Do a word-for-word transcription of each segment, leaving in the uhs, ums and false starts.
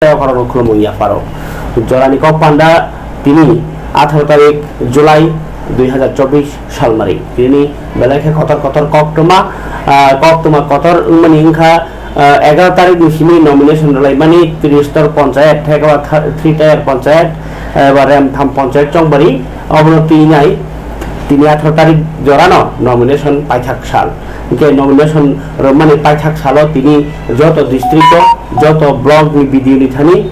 Khorokno khulumung yapharo. Jorani kok panda tini atharo tarik July dui hazar chobbish salmari. Tini belai khe kotor kotor koktwma, ah, koktwma kotor wngmani wngkha, ah, egaroh tarik ni simi nomination rwlaimani Tristor Ponchayat, Thekaba tha-, Three Tier Ponchayat, eba Remtham Ponchayat Chongbari. Obono twi nai tini atharo tarik jorano nomination paithak sal. Hingke nomination rwmani paithak salo tini joto district o, joto block ni B D O ni thani,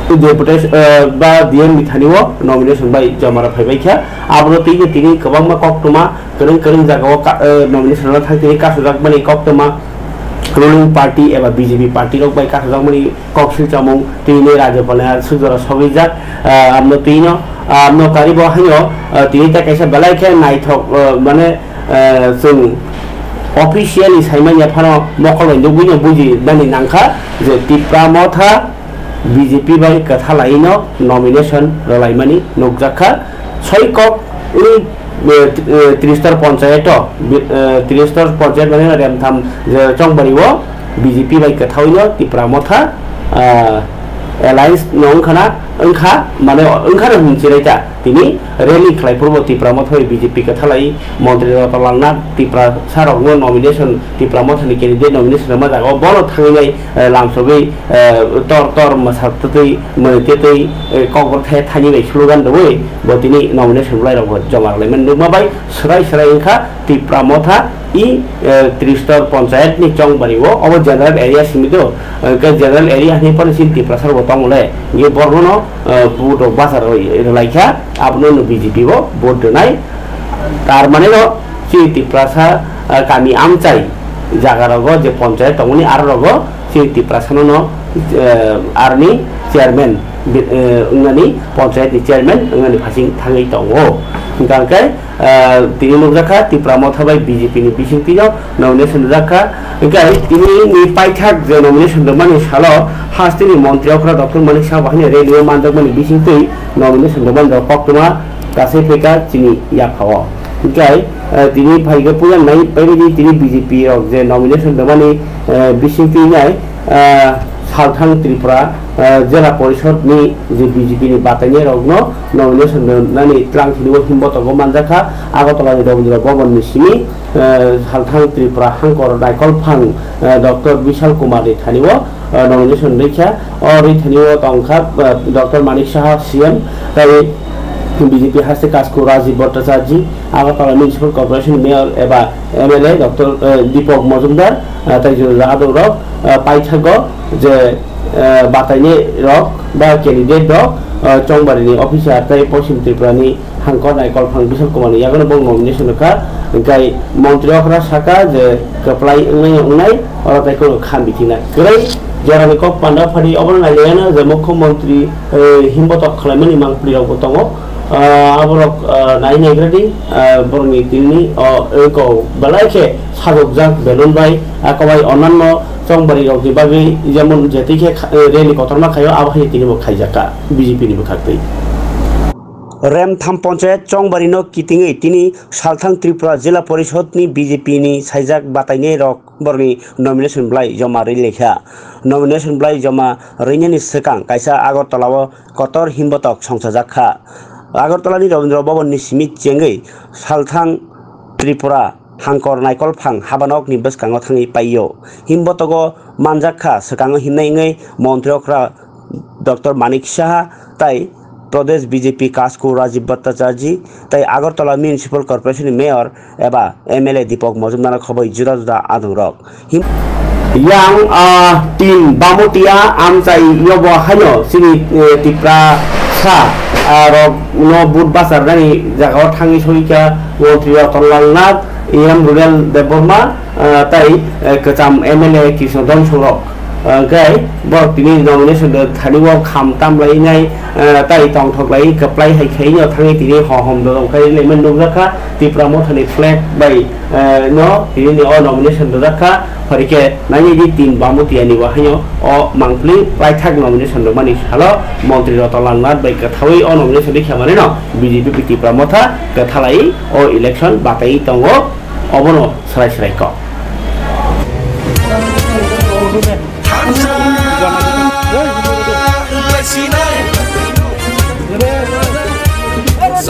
deputation, eh, ba D M ni thani o nomination bai joma rok phaibai kha. Abono twi khe tini kwbangma koktwma kwrwng kwrwng jaga o ka-, eh, nomination rwna thang tini kasojakmani koktwma ruling party eba B J P party rok bai kasojakmani koksil chamung tini Rajyapal ni ar sujora sogwijak, ah, amno twi no, ah, amno kari bo haino, ah, tini ta kaisa belai khe naithok, ah, mane, ah, chwng officially saimanya phano mokol bai nugwi no buji nani nangkha je Tipra Motha B J P bai kwthalai no nomination rwlaimani nukjakha. Soi kok, eh, eh, Tristor Ponchayat o, bi-, eh, Tristor Ponchayat mane Remtham, je Chongbari o B J P bai kwthawi no Tipra Motha, ah, alliance no wngkhana, wngkha, mane wngkhana hinwi chiraita. Tini rally khlai phuru bo Tipra Motha bai B J P kwthalai montri Ratan Lal Nath Tipra sa rok no nomination, Tipra Motha ni candidate nomination rwma jaga o bono thangwi nai, eh, lamsogwi, eh, tor tor mwsa twtwi mwnwi twtwi, eh, kok bwthai thani bai slogan rwui bo tini nomination bwlai rok bo joma rwlaimani nukma bai swrai swrai wngkha Tipra Motha i, eh, Tristor Ponchayat ni Chongbari o, obo general area simi do, eh, hwnkhe general area hinwi phano chini Tiprasa rok bo tongo le, hwnkhe borok no, eh, vote rok bacha rwlaikha, abono no B J P bo vote rwnai. Tar mane no chini Tiprasa, ah, kami amchai jaga rogo je ponchayat tongmani aro rogo chini Tiprasa no no, eh, arni chairman bi-, eh, wngnani ponchayat ni chairman wngnani phasing thangwi tongo. Hingkha hingkhe, eh, tini nukjakha Tipra Motha bai B J P ni bisingtwi no nomination rwjakha. Hingkhe tini ni paithak je nomination rwmani salo hasteni montri okra Doctor Manik Saha bahai ni rally o manjakmani bisingtwi nomination rwmani rok koktwma kasai phaikha chini yaphao. Hingkhe, eh, tini phaikhe puila nai paibidi tini B J P rok je nomination rwmani, eh, bisingtwi nai, eh, Salthang Tripura, eh, Jela Porishod ni je B J P ni batainai rokno nomination rwnani twlang thani o himbotogo manjakha Agartala ni Rabindra Bhavan ni simi, eh, Salthang Tripura Hangkor Naikolphang, eh, Doctor Bishal Kumar ni thani o, eh, nomination rwkha. O rwi thani o tongkha, eh, Doctor Manik Saha C M, tei B J P haste Kasku Rajiv Bhattacharjee, Agartala Municipal Corporation Mayor eba M L A Doctor, eh, Deepak Majumdar, eh, tei juda juda adong rok, eh, paithago je, eh, batainai rok ba candidate rok, eh, Chongbari ni officer tei Poschim Tripura ni Hangkor Naikolphang Bishal Kumar ni yago no bo nomination rwkha, hingkhe montri okra saka je kwplai wngnai wngnai oro tei kheno kha bithi na kwrwi jorani kok panda phari obono nai liya no je mukhyamantri, eh, himbotok khwlaimani mangpli rok bo tongo, ah, aborok, ah, nai naigradi, ah, borokni tini o eko belai khe sajokjak belun bai, ah, kobai onanno Chongbari rokni bagwi jemon jetwi khe kha-, eh, rally kotorma khaio abo hai tini bo khaijakha B J P ni bwkhaktwi. Remtham Ponchayat Chongbarino kitingwi tini Salthang Tripura Jila Porishodni B J P ni saijak batainai rok borokni nomination bwlai joma rwi lekha. Nomination bwlai joma rwinani swkang kaisa Agartala o kotor himbotok songchajak kha. Agartala ni Rabindra Bhavan ni simi chengwi Salthang Tripura Hangkor Naikolphang habanokni bwskango thangwi paio. Himbotogo manjak kha swkango himnai wngwi montri okra Doctor Manik Saha tai Pradesh B J P Kasku Rajiv Bhattacharjee tai Agartala Municipal Corporation ni Mayor eba M L A Deepak Majumdar khoboi juda juda adongrok. Him- Yang, ah, tin Bamutia amchai yobo haino chini, eh, Tiprasa, ah, rok no vote bachar nani jaga o thangwi soi kha montri Ratan Lal Nath, E M Rural Debbarma, ah, tai, eh, kwcham M L A Krishna Dom Sorok. Ah, hwnkhe borok tini nomination de thani o kham tam lai nai, ah, tai tongthok lai kwplai hai khai no thangwi tini hohom dodom khai lai man nukjakha Tipra Mothani flag bai, eh, no tini ni o nomination dojak kha. Phari khe nai di tin Bamutia ni bo haino o mangpli paithak nomination rwmani salo montri Ratan Lal Nath bai kwthawi o nomination rikha manwi no B J P Tipra Motha kwthalai o election batai tongo, obono swrai swrai kok.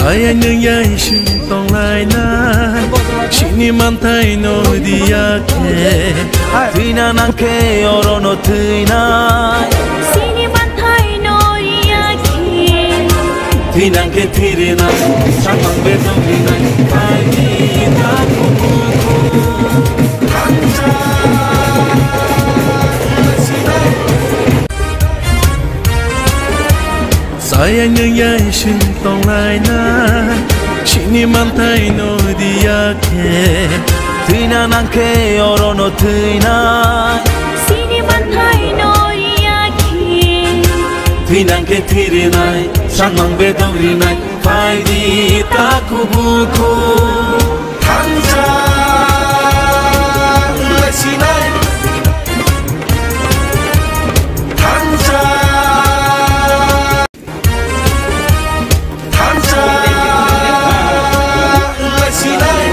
Ayang nung yang sing tong lai na, sini mantai no dia ke. Tuina nang ke oro no tuina. Sini mantai no dia ke. Tuina ke tuirina, samang be tong rina, pai ni ta ku ku ku. Saya nung yang sing tong lai na, sini mantai no dia ke. Tuina nang ke oro no tuina. Sini mantai no dia ke. Tuinang ke tuirinai, samang be tong rinai, pai di ta ku bu ku. Thansa lasinai. Thansa. Thansa lasinai.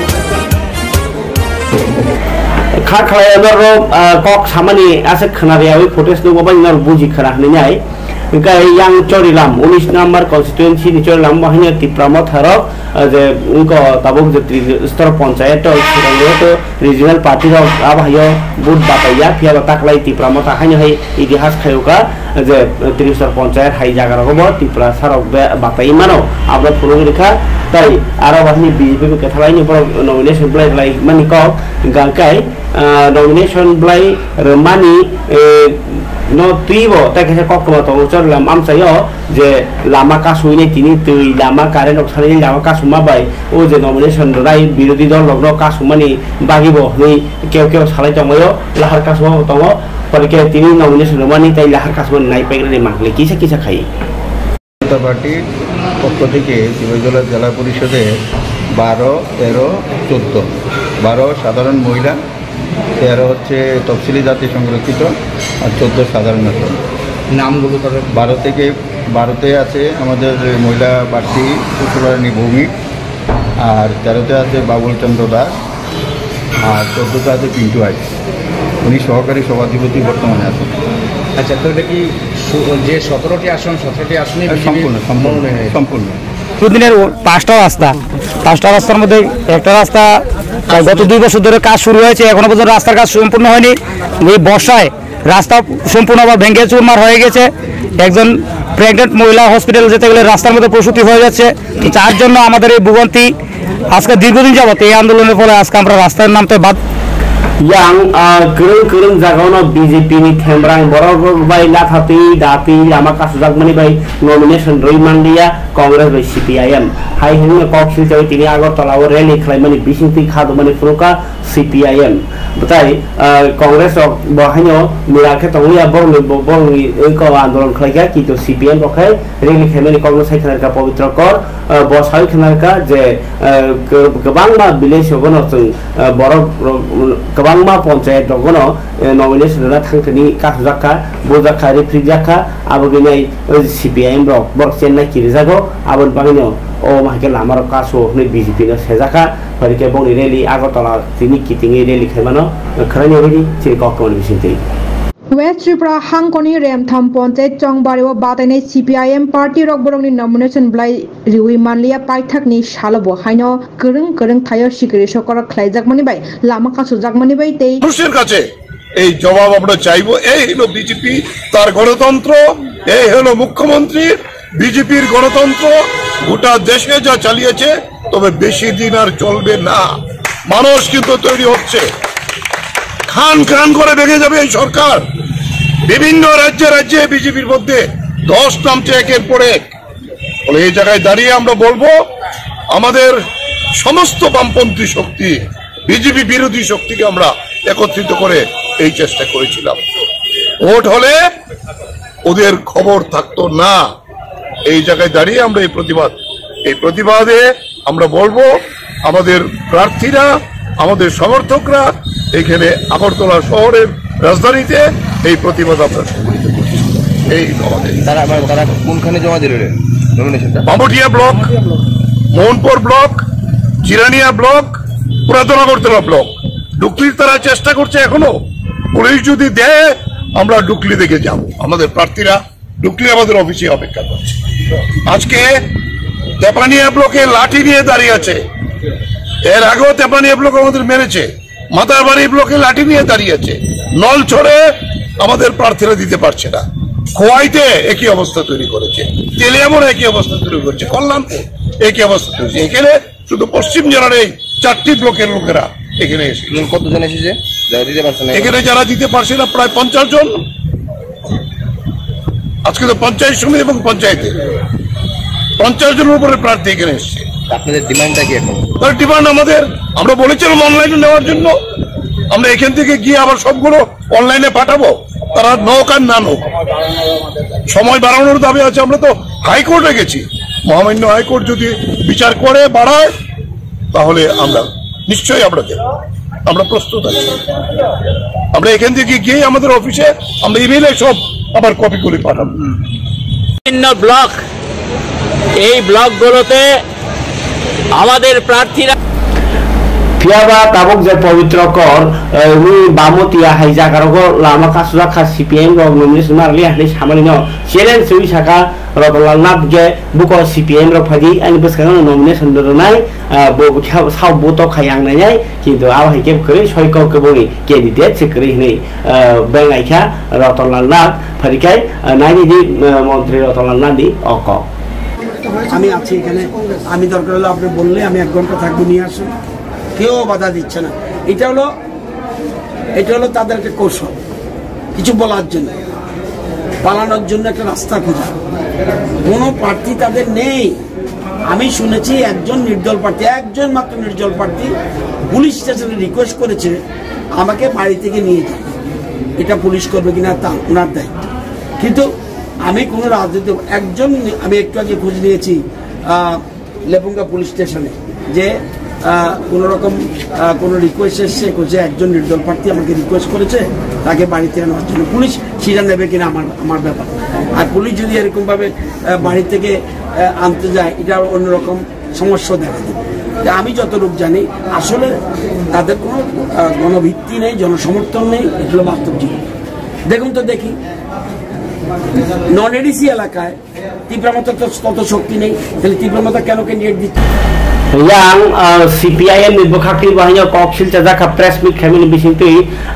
Kha khlai norok, ah, kok samani aswk khna riyawi footage nukgo bai norok buji khna hwnwi nai. Hwnkhe yang Chorilam, unis number constituency ni Chorilam, bo haino Tipra Motha rok, ah, je wngkha tabuk je Tri-, Stor Panchayat o, Sirang o to regional party rok abo haio vote bataiya, phiya ba taklai Tipra Motha haino hai itihas khaio kha je Tri Stor Panchayat hai jaga rogo bo Tiprasa rok be batai mano. Abo phuru wngkha, tai aro bo haino B J P bo kwthalai ni borok nomination belai belai mani kok, hwnkhe, ah, nomination belai rwmani, eh, no twibo tai kaisa koktwma tongo Chorilam amchaio je lama kasui nai tini twi lama current rok sanai lama kasuma bai o je nomination rwnai birodhi dol rok no kasumani bagwi bo hwnwi keu keu salai tongmaio lahar kasuma bo tongo pore khe tini nomination rwmani tai lahar kasumani nai paikrani mangli kisa kisa khai. জনতা পার্টির পক্ষ থেকে সিপাহীজলা জেলা পরিষদে বারো, তেরো, চোদ্দ, বারো সাধারণ মহিলা, তেরো হচ্ছে তফসিলি জাতি সংরক্ষিত, আর চোদ্দ সাধারণত। নামগুলো তাদের? বারো থেকে, বারোতে আছে আমাদের মহিলা প্রার্থী পুষ্পরানী ভৌমিক, আর তেরোতে আছে বাবুল চন্দ্র দাস, আর চোদ্দোতে আছে পিন্টু আইচ, উনি সহকারী সভাধিপতি বর্তমানে আছেন। আচ্ছা, তো এটা কি সু-, যে সতেরোটি আসন, সতেরোটি আসনে হ্যাঁ, বিজেপির সম্পূর্ণ, সম্পূর্ণ, মনোনয়ন হয়েছে? সম্পূর্ণ। দুদিনের ও-, পাঁচটা রাস্তা, পাঁচটা রাস্তার মধ্যে একটা রাস্তা প্রায় গত দুই বছর ধরে কাজ শুরু হয়েছে, এখনো পর্যন্ত রাস্তার কাজ সম্পূর্ণ হয়নি। এই বর্ষায় রাস্তা সম্পূর্ণভাবে ভেঙে চুরমার হয়ে গেছে। একজন প্রেগনেন্ট মহিলা হসপিটালে যেতে গেলে রাস্তার মধ্যে প্রসূতি হয়ে যাচ্ছে। তো যার জন্য আমাদের এই ভোগান্তি। আজকে দীর্ঘদিন যাবত এই আন্দোলনের ফলে আজকে আমরা রাস্তায় নামতে বাধ্য। Yang, ah, kwrwng kwrwng jagao no B J P ni themrang borok rok bai latha twi da twi lama kasujak mani bai nomination rwi manliya Congress bai C P I M. Hai hwnwi no kok silchawi tini Agartala o rally khlai mani bising twi kha do mani phuru kha C P I M. Bwtai, ah, Congress rok bo haino mira khe tong ya borok ni bo-, borok ni wngkha andolon khlai kha kintu C P M rok khe rally khlai mani kok no sai khna rwkha Pabitra Kar. Ah, bo saui khna rwkha je, ah, kw-, kwbangma village rogo no chwng, ah, borok rok, kwbangma panchayat rogo no, eh, nomination rwna thang thani kasujak kha, bujak kha, referee jak kha, abo gini, eh, C P I M rok borok chennai kirijago, aboni bagwi no o hai khe lama rok kasu hwnwi B J P no sejak kha, phai khe boni rally Agartala tini kitingwi rally khaimano, eh, khwlaini bagwi chini koktwmani bisingtwi. West Tripura hangkoni Remtham Ponchayat Chongbario batainai C P I M party rok borokni nomination belai riwi manliya paithakni salobo haino kwrwng kwrwng thaio sikiri sokoro khlaijakmani bai lama kasujakmani bai tei মানুষের কাছে এই জবাব আমরা চাইবো। এই হলো বিজেপি, তার গণতন্ত্র, এই হলো মুখ্যমন্ত্রীর বিজেপির গণতন্ত্র। গোটা দেশে যা চালিয়েছে, তবে বেশি দিন আর চলবে না। মানুষ কিন্তু তৈরি হচ্ছে, খান খান করে ভেঙে যাবে এই সরকার। বিভিন্ন রাজ্যে রাজ্যে বিজেপির মধ্যে দশ নামছে একের পর এক। ফলে এই জায়গায় দাঁড়িয়ে আমরা বলবো, আমাদের সমস্ত বামপন্থী শক্তি, বিজেপি বিরোধী শক্তিকে আমরা একত্রিত করে এই চেষ্টা করেছিলাম। ভোট হলে ওদের খবর থাকতো না। এই জায়গায় দাঁড়িয়ে আমরা এই প্রতিবাদ, এই প্রতিবাদে আমরা বলবো, আমাদের প্রার্থীরা, আমাদের সমর্থকরা এখানে আগরতলা শহরের রাজধানীতে এই প্রতিবাদ আমরা সংগঠিত করছি। এই আমাদের তারা আবার, তারা কোনখানে জমা দিল রে নমিনেশনটা? বামুটিয়া ব্লক, মোহনপুর ব্লক, জিরানিয়া ব্লক, পুরাতন আগরতলা ব্লক। ডুকলির তারা চেষ্টা করছে এখনো। পুলিশ যদি দেয়, আমরা ডুকলি দিকে যাব। আমাদের প্রার্থীরা ডুকলি আমাদের অফিসে অপেক্ষা করছে। আজকে তেপানিয়া ব্লকে লাঠি নিয়ে দাঁড়িয়ে আছে। এর আগেও তেপানিয়া ব্লক আমাদের মেরেছে। মাতারবাড়ি ব্লকে লাঠি নিয়ে দাঁড়িয়ে আছে। নলছড়ে আমাদের প্রার্থীরা দিতে পারছে না। খোয়াইতে একই অবস্থা তৈরি করেছে, তেলিয়ামুড়া একই অবস্থা তৈরি করেছে, কল্যাণপুর একই অবস্থা তৈরি। এখানে শুধু পশ্চিম জেলার এই চারটি ব্লকের লোকেরা এখানে এসেছে। মোট কতজন এসেছে যারা দিতে পারছে না? এখানে যারা দিতে পারছে না প্রায় পঞ্চাশ জন। আজকে তো পঞ্চায়েত সমিতি এবং পঞ্চায়েতে পঞ্চাশ জনের উপরে প্রার্থী এখানে এসছে। আপনাদের ডিমান্ডটা কি এখন? তার ডিমান্ড আমাদের, আমরা বলেছিলাম অনলাইনে নেওয়ার জন্য, আমরা এখান থেকে গিয়ে আবার সবগুলো অনলাইনে পাঠাবো, তারা নক আর না নক। সময় বাড়ানোর দাবি আছে। আমরা তো হাইকোর্টে গেছি, মহামান্য হাইকোর্ট যদি বিচার করে বাড়ায়, তাহলে আমরা নিশ্চয়ই আমরা দেব, আমরা প্রস্তুত আছি। আমরা এখান থেকে গিয়ে আমাদের অফিসে আমরা ইমেইলে সব আবার কপি করে পাঠাবো। বিভিন্ন ব্লক, এই ব্লকগুলোতে আমাদের প্রার্থীরা Phiya ba tabuk je Pabitra Kor, eh, ni bamo tiya hai jaga rogo lama kasujak kha C P I M rok nomination ma rwliya hinwi samani no challenge rwi saka Ratanlal Nath je buko C P I M rok phaidi ani bwskango nomination rwnai, ah, bo khe sao bo tok khai ang nainai, kintu abo hai khe kwrwi soi kok khe boni candidate se kwrwi hinwi, ah, beng ai kha Ratanlal Nath pharikhai, ah, naini di, ah, montri Ratanlal Nath ni o kok. আমি আছি এখানে, আমি দরকার হলে আপনি বললে আমি এক ঘন্টা থাকবো, নিয়ে আসুন, কেউ বাধা দিচ্ছে না। এটা হলো, এটা হলো তাদের একটা কৌশল, কিছু বলার জন্য, পালানোর জন্য একটা রাস্তা খোঁজা। কোনো প্রার্থী তাদের নেই। আমি শুনেছি একজন নির্দল প্রার্থী, একজন মাত্র নির্দল প্রার্থী পুলিশ স্টেশনে রিকোয়েস্ট করেছে আমাকে বাড়ি থেকে নিয়ে যান, এটা পুলিশ করবে কিনা তা ওনার দায়িত্ব। কিন্তু আমি কোনো রাজনৈতিক একজন, আমি একটু আগে খোঁজ নিয়েছি, আহ, লেবুঙ্গা পুলিশ স্টেশনে যে, আহ, কোনো রকম, আহ, কোনো রিকোয়েস্ট এসছে, যে একজন নির্দল প্রার্থী আমাকে রিকোয়েস্ট করেছে তাকে বাড়িতে আনার জন্য, পুলিশ সেটা নেবে কিনা আমার, আমার ব্যাপার। আর পুলিশ যদি এরকমভাবে, আহ, বাড়ি থেকে, আহ, আনতে যায়, এটা অন্যরকম সমস্যা দেখা দেবে। তা আমি যতটুকু জানি, আসলে তাদের কোনো, আহ, গণভিত্তি নেই, জনসমর্থন নেই, এটা হলো বাস্তব জীবন। দেখুন তো দেখি, নন এডিসি এলাকায় তীব্র মতো তো তত শক্তি নেই, তাহলে তীব্র মতো কেন ক্যান্ডিডেট দিচ্ছে? Yang, ah, C P I M ni bwkhak twi bahai no kok silchajak kha press meet khaimani bisingtwi,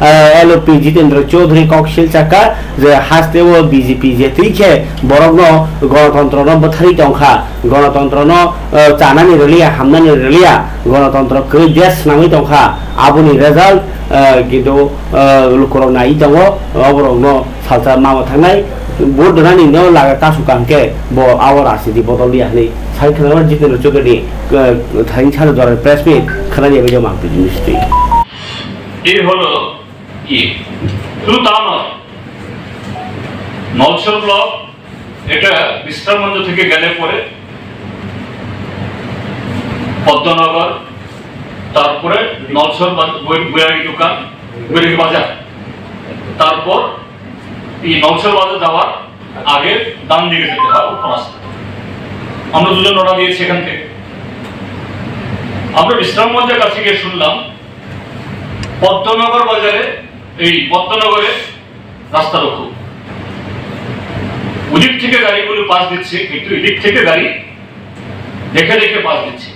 ah, L O P Jitendra Chaudhary kok silchakha je haste o B J P je twi khe borok no gonotontro no bwtharwi tongkha, gonotontro no, ah, chanani rwliya, hamnani rwliya, gonotontro kwrwi desh swnamwi tongkha, aboni result, ah, kintu, ah, lukurok naiwi tongo, oborok no Salsa mama thangnai, vote donani no laga kasu kaham khe bo abo rajniti bodol ya hinwi sai khwlaibar Jitendra Chaudhary ni, eh, thani salo jora press meet khwnani bai joma ang pijini sitwi. এই হলো ইয়ে। শুধু তা নয়, নলছড় ব্লক, এটা বিশ্রাম মঞ্চ থেকে গেলে পরে পদ্মনগর, তারপরে নলছড় বাজ-, বৈ-, বৈরাগী দোকান, বৈরাগী বাজার, তারপর এই নলছড় বাজার যাওয়ার আগে ডান দিকে যেতে হয়, উত্তর রাস্তা। আমরা দুজন রওনা দিয়েছি এখান থেকে। আমরা বিশ্রামগঞ্জের কাছে গিয়ে শুনলাম, পদ্মনগর বাজারে, এই পদ্মনগরে রাস্তা রক্ষক ওদিক থেকে গাড়িগুলো পাস দিচ্ছে, কিন্তু এদিক থেকে গাড়ি দেখে দেখে পাস দিচ্ছে।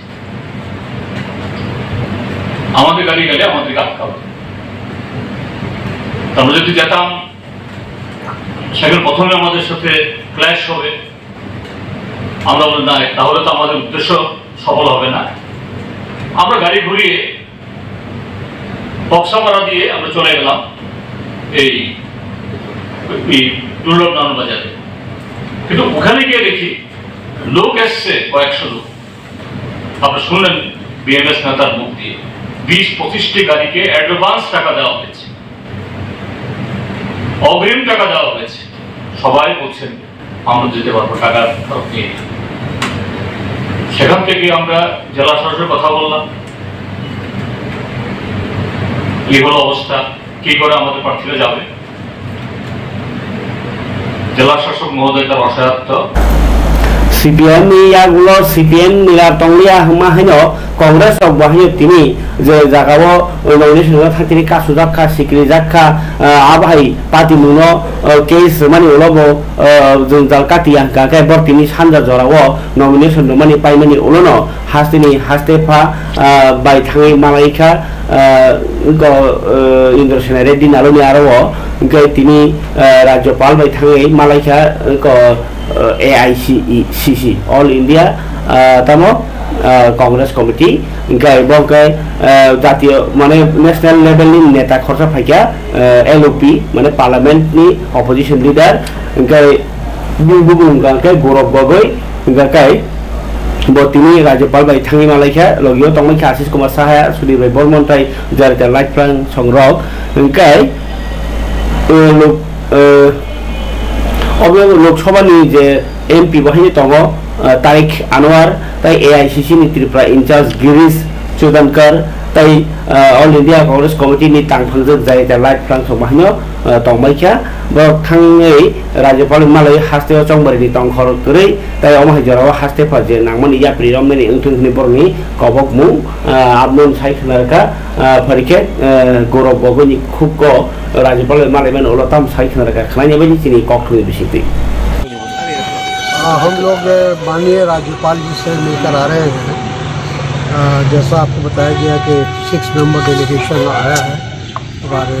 আমাদের গাড়ি গেলে আমাদেরকে আটকাবে। আমরা যদি যেতাম, সেখানে প্রথমে আমাদের সাথে ক্ল্যাশ হবে। আমরা বলি, "না, তাহলে তো আমাদের উদ্দেশ্য সফল হবে না।" আমরা গাড়ি ঘুরিয়ে বক্সাপাড়া দিয়ে আমরা চলে গেলাম এই, এই দুর্লভনগর বাজারে। কিন্তু ওখানে গিয়ে দেখি লোক এসছে কয়েকশো লোক। আপনারা শুনলেন বিএমএস নেতার মুখ দিয়ে, বিশ পঁচিশটি গাড়িকে অ্যাডভান্স টাকা দেওয়া হয়েছে, অগ্রিম টাকা দেওয়া হয়েছে। সবাই বলছেন, "আমরা দিতে পারবো, টাকা ফেরত নিয়ে নিন।" সেখান থেকে আমরা জেলা শাসকের কথা বললাম, এই হলো অবস্থা, কি করে আমাদের প্রার্থীরা যাবে। জেলা শাসক মহোদয় তার অসহায়ত্ব। C P M ni yagulo C P M ni lar tongliya hwnma haino Congress rok bo haino tini je jagao nomination no thang tini kasujak kha, sikrijak kha, ah, abo hai party mungno, ah, case rwmani ulo bo, ah, jwngjal katiya hwnkha khe bo tini sanja jorao nomination rwmani paimani ulono hasteni haste pha, ah, bai thangwi malaikha, ah, wngkha, ah, Indra Sena Reddy Naloni aro o, hwnkhe tini, ah, Rajyapal bai thangwi malaikha, wngkha, ah, A I C E C, All India, ah, tamo, ah, Congress Committee, hwnkhe bo hwnkhe, ah, jatiyo, mane, national level ni neta khorsa phaikha, ah, L O P, mane, parliament ni opposition leader, hwnkhe bini bubung hwnkha khe Gaurav Gogoi, hwnkha khe bo tini Rajyapal bai thangwi malaikha, logio tongmaikha Ashish Kumar Saha, Sudhir Rai Barman tei Jarita Laiphrang songrok, hwnkhe, ah, lok-, ah, obo Lok Sabha ni je M P bo haino tongo, ah, Tariq Anwar, tei A I C C ni Tripura in charge Girish Chodankar, tei, ah, All India Congress Committee ni tangthangjak Jarita Laiphrang song bo haino, ah, tongbaikha. Borok thangwi Rajyapal ni malai hasteo chongbarini tongkhor kwrwi, tei omo hai jorao haste pha je nangmani yapri romnani wngthung hwnwi borokni kobokmung, ah, aboni sai khna rwkha, ah, phai rwkhe, ah, Gaurav Gogoi ni khuk o Rajyapal bai malaimani ulo tamo sai khna rwkha, khnaina bagwi chini kokthumni bisingtwi. आ, हम लोग, अ, माननीय राज्यपाल जी से मिलकर आ रहे हैं। अ, जैसा आपको बताया गया कि सिक्स मेंबर डेलीगेशन आया है, हमारे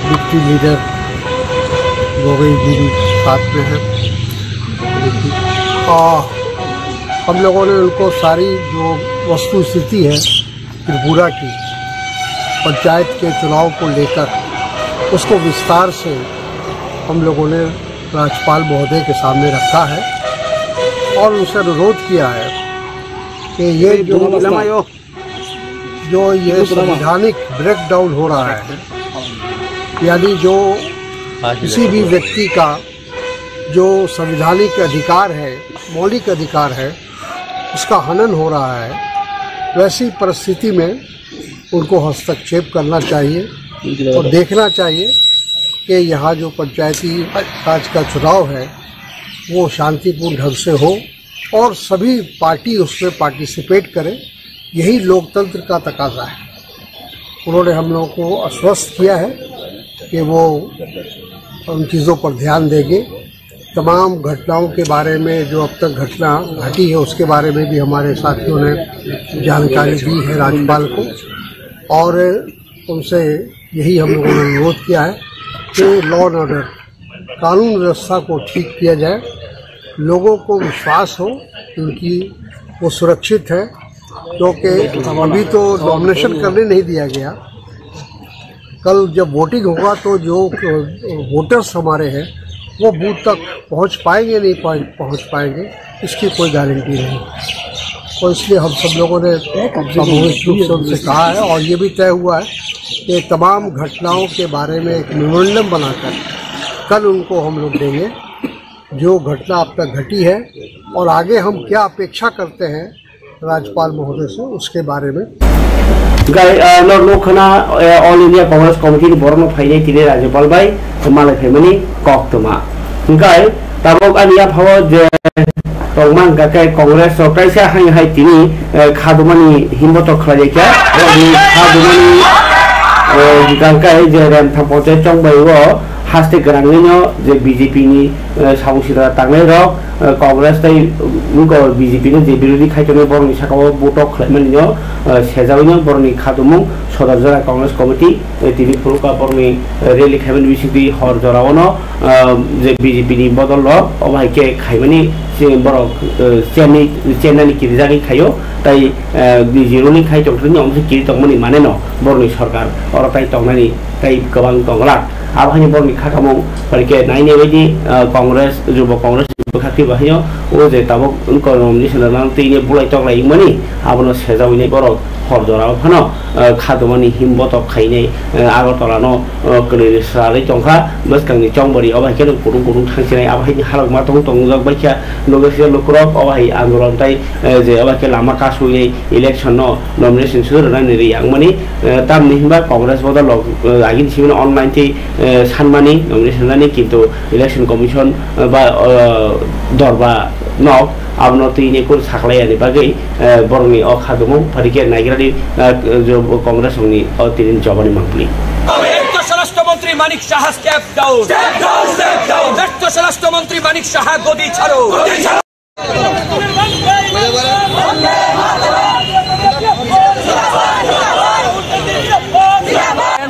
डिप्टी लीडर गोगोई जी भी साथ में हैं। अ, हम लोगों ने उनको सारी जो वस्तु स्थिति है त्रिपुरा की पंचायत के चुनाव को लेकर, उसको विस्तार से हम लोगों ने राज्यपाल महोदय के सामने रखा है और उनसे अनुरोध किया है कि ये जो, जो ये संवैधानिक ब्रेकडाउन हो रहा है, यानी जो किसी भी व्यक्ति का जो संवैधानिक अधिकार है, मौलिक अधिकार है, उसका हनन हो रहा है, वैसी परिस्थिति में उनको हस्तक्षेप करना चाहिए और देखना चाहिए कि यहाँ जो पंचायती राज का चुनाव है, वो शांतिपूर्ण ढंग से हो और सभी पार्टी उसमें पार्टिसिपेट करें। यही लोकतंत्र का तकाजा है। उन्होंने हम लोगों को आश्वस्त किया है कि वो उन चीज़ों पर ध्यान देंगे। तमाम घटनाओं के बारे में, जो अब तक घटना घटी है, उसके बारे में भी हमारे साथियों ने जानकारी दी है राज्यपाल को, और उनसे यही हम लोगों ने अनुरोध किया है कि लॉ एंड ऑर्डर, कानून व्यवस्था को ठीक किया जाए, लोगों को विश्वास हो, उनकी, वो सुरक्षित है, क्योंकि अभी तो नॉमिनेशन करने नहीं दिया गया। कल जब वोटिंग होगा तो जो, अ, वोटर्स हमारे हैं, वो बूथ तक पहुंच पाएंगे, नहीं पहुंच, पहुंच पाएंगे, इसकी कोई गारंटी नहीं। तो इसलिए हम सब लोगों ने सामूहिक रूप से उनसे कहा है और ये भी तय हुआ है कि तमाम घटनाओं के बारे में एक मेमोरेंडम बनाकर कल उनको हम लोग देंगे, जो घटना अब तक घटी है और आगे हम क्या अपेक्षा करते हैं राज्यपाल महोदय से, उसके बारे में। Gai, ah, no, no, khana, eh, All India Congress Committee ni borok no phainai tini Rajyapal bai malai phaimani kok toma. Gai, tabok ani yaphao je tongma hwnkha khe Congress rok kaisa hai hai tini, eh, khadumani himbotok khlai kha. Borokni khadumani, eh, hwnkha khe je Remthang Panchayat chongbai o haste gwnangwino je B J P ni, eh, samung sitra tangnai rok, eh, Congress tei, mm, B J P no je birodhi khai tongo borokni saka o botok khlaimani no, eh, sejawino borokni khadumung sodar jora Congress Committee, eh, tini phuru ka borokni, eh, rally khaimani bisingtwi hor jora o no, ah, je B J P ni bodol rok obo hai khe khaimani se borok, eh, chenni, chennani kirijagwi khaio, tei, eh, niji ruling khai tongthokni omo se kiri tongmani mane no borokni sorkar oro tai tongnani tei kwbang tonglak. Abo haino borokni khakamung bai khe nainai baidi, ah, Congress, Jubo Congress bwkhaktwi bo haino o je tabuk wngkha nomination rwna twi bulai toklai wngmani abono sejawinai borok hor jora o phano, ah, khadumani him botok khainai, ah, Agartala no, ah, kwlwi swrarwi tongkha bwskangni chongbari obo hai khe kutung kutung thangsinai abo hai halok ma tong tongjak bai kha loge se lukurok obo hai andolon tai, eh, je obo hai khe lama kasui election no nomination swi rwnani ri yang mani, eh, tamni hinba Congress bodol rok, eh, agini simi no online tei, eh, sanmani nomination nani kintu Election Commission, eh, ba, eh, Dorba nok abono twi ni kul saklai yani bagwi, eh, borokni o kha dumung pharikhe naigrani, eh, jo-, Congress rokni o tini jobani mangpili. ব্যর্থ স্বরাষ্ট্রমন্ত্রী মানিক Saha, step down। Step down, step down। ব্যর্থ স্বরাষ্ট্রমন্ত্রী মানিক সাহা, গদি ছাড়ো। গদি ছাড়ো।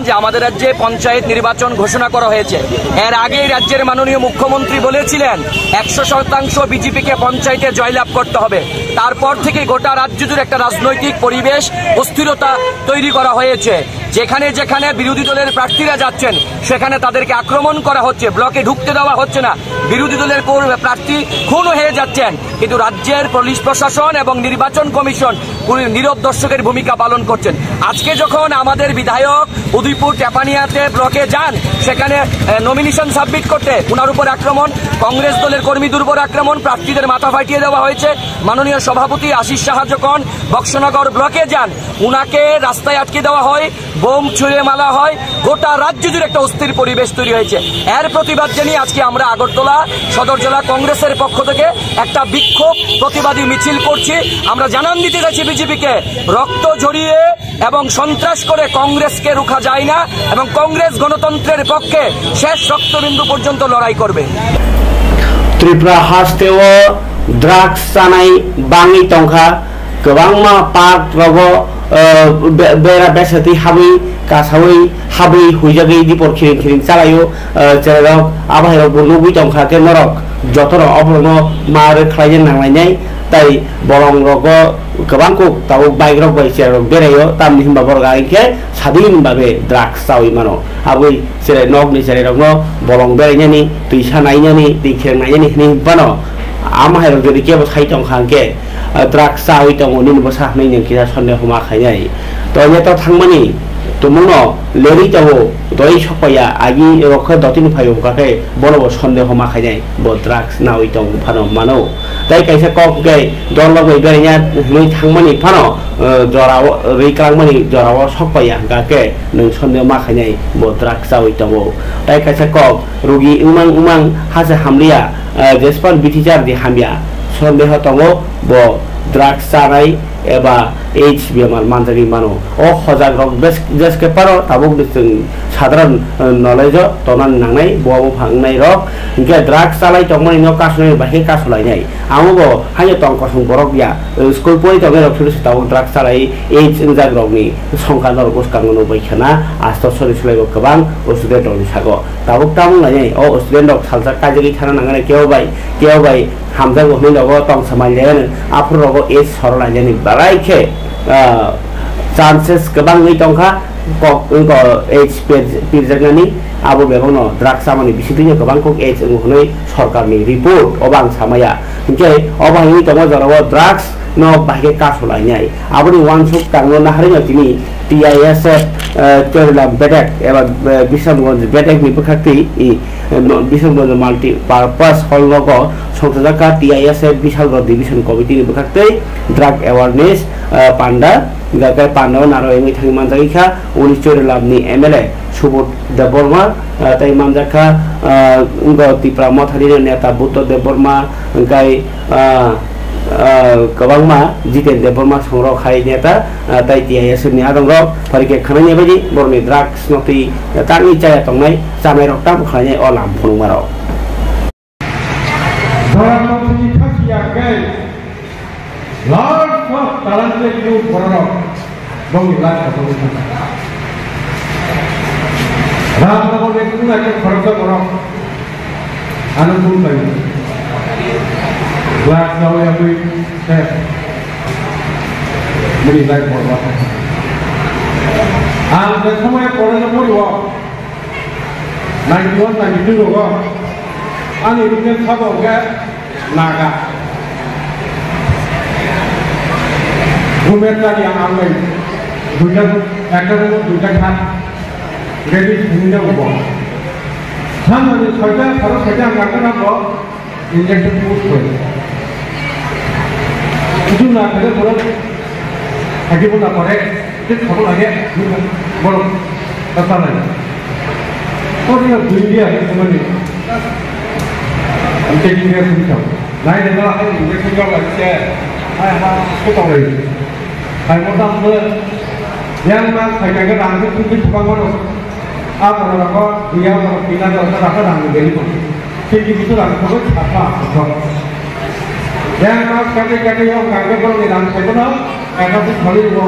যে আমাদের রাজ্যে পঞ্চায়েত নির্বাচন ঘোষণা করা হয়েছে, এর আগেই রাজ্যের মাননীয় মুখ্যমন্ত্রী বলেছিলেন একশো শতাংশ বিজেপিকে পঞ্চায়েতে জয়লাভ করতে হবে। তারপর থেকে গোটা রাজ্য জুড়ে একটা রাজনৈতিক পরিবেশ, অস্থিরতা তৈরি করা হয়েছে। যেখানে যেখানে বিরোধী দলের প্রার্থীরা যাচ্ছেন, সেখানে তাদেরকে আক্রমণ করা হচ্ছে, ব্লকে ঢুকতে দেওয়া হচ্ছে না, বিরোধী দলের কর-, প্রার্থী খুন হয়ে যাচ্ছেন, কিন্তু রাজ্যের পুলিশ প্রশাসন এবং নির্বাচন কমিশন পুরো নীরব দর্শকের ভূমিকা পালন করছেন। আজকে যখন আমাদের বিধায়ক উদয়পুর টেপানিয়াতে ব্লকে যান, সেখানে, এ, নমিনেশন সাবমিট করতে ওনার উপর আক্রমণ, কংগ্রেস দলের কর্মীদের উপর আক্রমণ, প্রার্থীদের মাথা ফাটিয়ে দেওয়া হয়েছে। মাননীয় সভাপতি আশিস সাহা যখন বক্সনগর ব্লকে যান, উনাকে রাস্তায় আটকে দেওয়া হয়, বোম ছুড়ে মারা হয়, গোটা রাজ্য জুড়ে একটা অস্থির পরিবেশ তৈরি হয়েছে। এর প্রতিবাদ জানিয়ে আজকে আমরা আগরতলা সদর জেলা কংগ্রেসের পক্ষ থেকে একটা বিক্ষোভ প্রতিবাদী মিছিল করছি। আমরা জানান দিতে চাইছি বিজেপিকে, রক্ত ঝরিয়ে এবং সন্ত্রাস করে কংগ্রেসকে রুখা যায় না এবং কংগ্রেস গণতন্ত্রের পক্ষে শেষ রক্তবিন্দু পর্যন্ত লড়াই করবে। Tripura hasteo drugs chanai bangwi tongkha, kwbangma park rogo, eh, be-, bera besatwi habwi kasawi habwi huijagwi dipor khiring khiring chalaio, eh, cherairok abahairokbo nugwi tongkha khe norok jotono oborokno ma rwkhlaina nanglainai, tai bolongrogo kwbang kuk tabuk bike rok bai cherairok beraio, tamni hinba borok ang khe sadin babe drugs chawi mano, abwi cherai nokni cherairokno bolong berainani, twisa nainani, twi khereng nainani hinwi bano. Ama hai rok jodi kebo sai tong kha hwnkhe, ah, drugs chawi tongo nini bwsa hinwi nwng kisa sondeho ma khainai. To neto thangmani tumungno lerwi tongo, doi sokpaiya agi rok khe dotini phaio hwnkha khe bono bo sondeho ma khainai, bo drugs nawi tong phano mano. Tai kaisa kok hwnkhe dol rok bai beraina hinwi thangmani phano, ah, jorao rwi kwlangmani jorao sokpaiya hwnkha khe nwng sondeho ma khainai bo drugs chawi tongo. Tai kaisa kok rugi wngmang wngmang hase hamliya, ah, jespan bithi jar di hamya, sondeho tongo bo drugs chanai eba AIDS bemar manjagwi mano. O hojak rok bes-, jeske paro tabuk ni chwng sadharan, ah, knowledge o tonani nangnai, bo bupha wngnai rok hinkhe drugs chalai tongmani no kasunai bai khe kasulainai. Amo bo haino tong kosong borok ya, eh, school pori tongnai rok phuru se tabuk drugs chalai AIDS wngjak rokni songkha norok bwskango nukbai khana, asto sori sulai bo kwbang o student rokni sago. Tabuk tamung lainai o student rok saljak kaijagwi thana nangnai kebo bai, kebo bai hamjago hwnwi nogo tong samai lainani, aphuru rogo AIDS soro lainani belai khe, ah, chances kwbang wngwi tongkha. Kok wngkha AIDS pir-, pirjaknani, abo bebakno drugs chamani bisingtwino kwbang kok AIDS wngo hwnwi sorkarni report, obo ang samaya. Hinkhe obo hai wngwi tongo jorao drugs no bahai khe kasulainai. Aboni uansuk tangno naharino tini T I S F, eh, Chorilam bedek eba, eh, Bisramganj bedekni bwkhaktwi, i, eh, no, Bisramganj multi purpose hall nogo songchajakha T I S F Bisalganj division committee ni bwkhaktwi drug awareness, eh, panda. Hingkha khe pandao naro wngwi thangwi manjagwi kha, uni Chorilamni M L A Subodh Debbarma, ah, tei manjak kha, ah, wngkha Tipra Motharino neta Buddha Debbarma, hingkhai, ah, ah, kwbangma Jiten Debbarma songrok hai neta, ah, tei T I S F ni adongrok pharikhe khwnani baidi borokni drugs no twi tangwi chaya tongnai, chanairok tamo khlainai o lam phunukmarok. Dhormo thwi khasiya khe large of talented youth bororok bongni life o bongni thangkha. Rajnagar ni kuna khe khoroksa borok ano bung bai glass rao yagwi se bini life borok. Ang je somoi porana poriwo Ninety-one, ninety-two rogo ani roommate sabo hwnkhe Naga. Roommate tani ang ang bai duita, ekta room o duita kha. Ready sini na ubo. Samani soita, saro soita ang kaka na bo. Injection post koi. Itu na kare borok agi bo na pare, itu khabo lage, borok tata lai. Kau dia dunia ni kemana? Ang tei khe sung thang. Nai de na hai injection rok lai se. Hai ha ko tong lai. Hai mo tam de. Yang ma khai ka ga dang de tu tu ba mo. A ko na ko ya ko pina ko ta ka dang de ni ko. Tei ki tu dang ko cha pa ko. Yang ma ka de ka de yo ka ga ko ni dang ko na. Ka ka tu khali ko.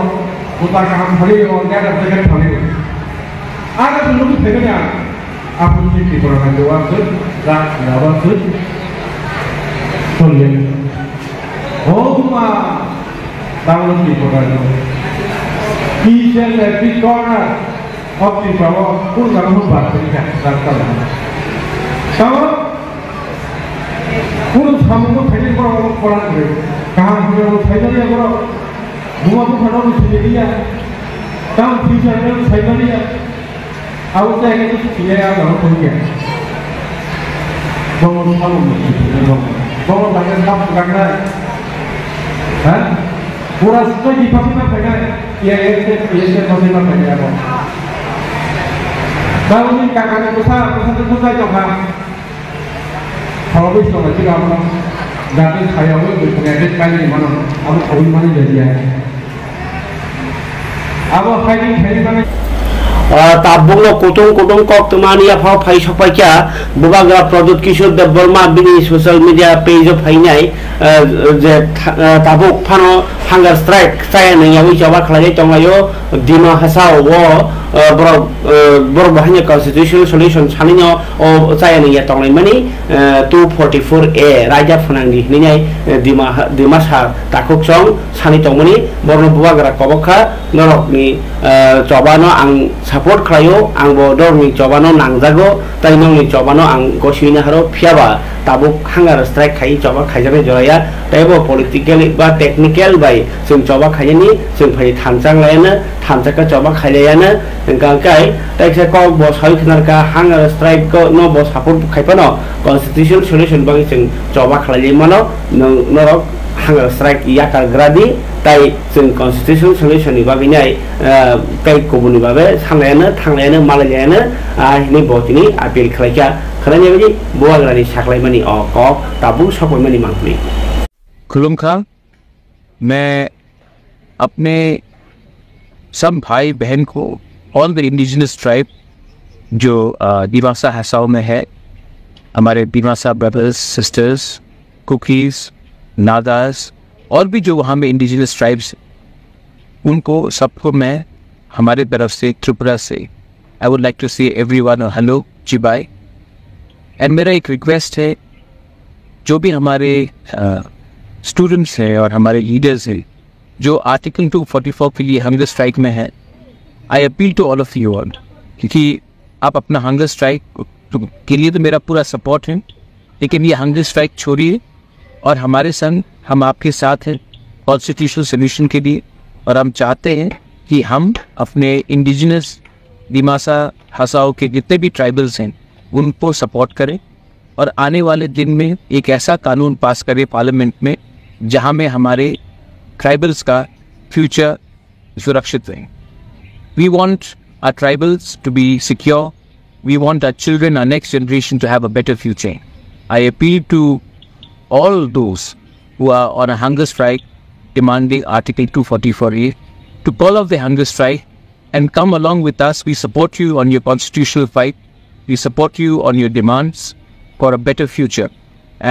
Ko ta ka ham khali ko. Ya ka de ka khali ko. Aga tu nuku thaiba ya. Apo ni Tripura na jawa tu, ra jawa tu. Tolya. Oh ma, tahu Tripura tu. Each and every corner of Tripura, pun kamu bar tadi kan, rasta lah. Tahu? Pun kamu tu thaiba ya, orang orang kau. Kaham punya orang thaiba ya, orang. Buma tu pada orang thaiba ya. Tahu future tu thaiba ya. Abo khe khe khe khe ya, abo khe khe. Bono sabo mo, bono, bono bagwi sabo gangnai. Ha? Pura sito di pasi ma khainai. Ya, ya, ya, ya, pasi ma khainai abo. Taboni kakani bwsa, bwsa, bwsa, bwsa, bwsa. Salogwi salogwi khe abono jati sayogwi bwswkni address painani mano, abo khobwi mani jadiya. Abo haini khaini mani. Ah, tabukno kutung kutung kok twmani yaphao phai sokpaikha Bubagra Pradyut Kishore Debbarma bini social media page o phainai, ah, je tha-, ah, tabuk phano hunger strike chaya nangyawi choba khlaijai tonglaio Dima Hasao o, ah, borok, ah, borok bo haino constitutional solution sanino o chaya nangya tonglaimani, eh, two forty-four A raida phwnangdi hwnwi nai, eh, Dima, Dimasa takhuk chong sani tongmani, borno bubagra kobok kha, norokni, eh, chobano ang support khlaio, ang bo norokni chobano nangjago, tai nokni chobano ang gosina haro, phiyaba tabuk hunger strike khai choba khaijaknai joraya, tei bo political ba technical bai chwng choba khainani chwng phai thanchang laina, thanchakha choba khailaiana, hwnkha khe, taisa kok bo sawi khwnarkha, hunger strike no bo support khai phano, constitutional solution bagwi chwng choba khlailai mano, nwng norok hunger strike yakar gra di, tai chwng constitutional solution ni bagwi nai, ah, tei kubuni bagwi sanlaiana, thanglaiana, malailaina, ah, hinwi bo tini appeal khlaikha, khwnani bagwi bubagrani saklaimani o kok tabuk sokpaimani mangpli. Khulumkha. मैं अपने सब भाई बहन को, all the indigenous tribe जो, अ, दिमासा हसाओ में है, हमारे Dimasa brothers, sisters, cookies, Nagas और भी जो वहाँ में इंडिजिनस ट्राइब्स हैं, उनको सबको मैं हमारे तरफ से, त्रिपुरा से, I would like to say everyone a hello, chibai। And मेरा एक रिक्वेस्ट है, जो भी हमारे, अ, स्टूडेंट्स हैं और हमारे लीडर्स हैं, जो आर्टिकल टू फ़ोर्टी फ़ोर के लिए हंगर स्ट्राइक में है, I appeal to all of you all, क्योंकि आप अपना हंगर स्ट्राइक के लिए तो मेरा पूरा सपोर्ट है, लेकिन ये हंगर स्ट्राइक छोड़िए और हमारे संग, हम आपके साथ हैं कॉन्स्टिट्यूशनल सॉल्यूशन के लिए। और हम चाहते हैं कि हम अपने इंडिजिनस दिमासा हसाओ के जितने भी ट्राइबल्स हैं, उनको सपोर्ट करें और आने वाले दिन में एक ऐसा कानून पास करें पार्लियामेंट में, जहां में हमारे ट्राइबल्स का फ्यूचर सुरक्षित रहे। We want our tribals to be secure. We want our children, our next generation to have a better future. I appeal to all those who are on a hunger strike demanding Article two forty-four A to call off the hunger strike and come along with us. We support you on your constitutional fight. We support you on your demands for a better future.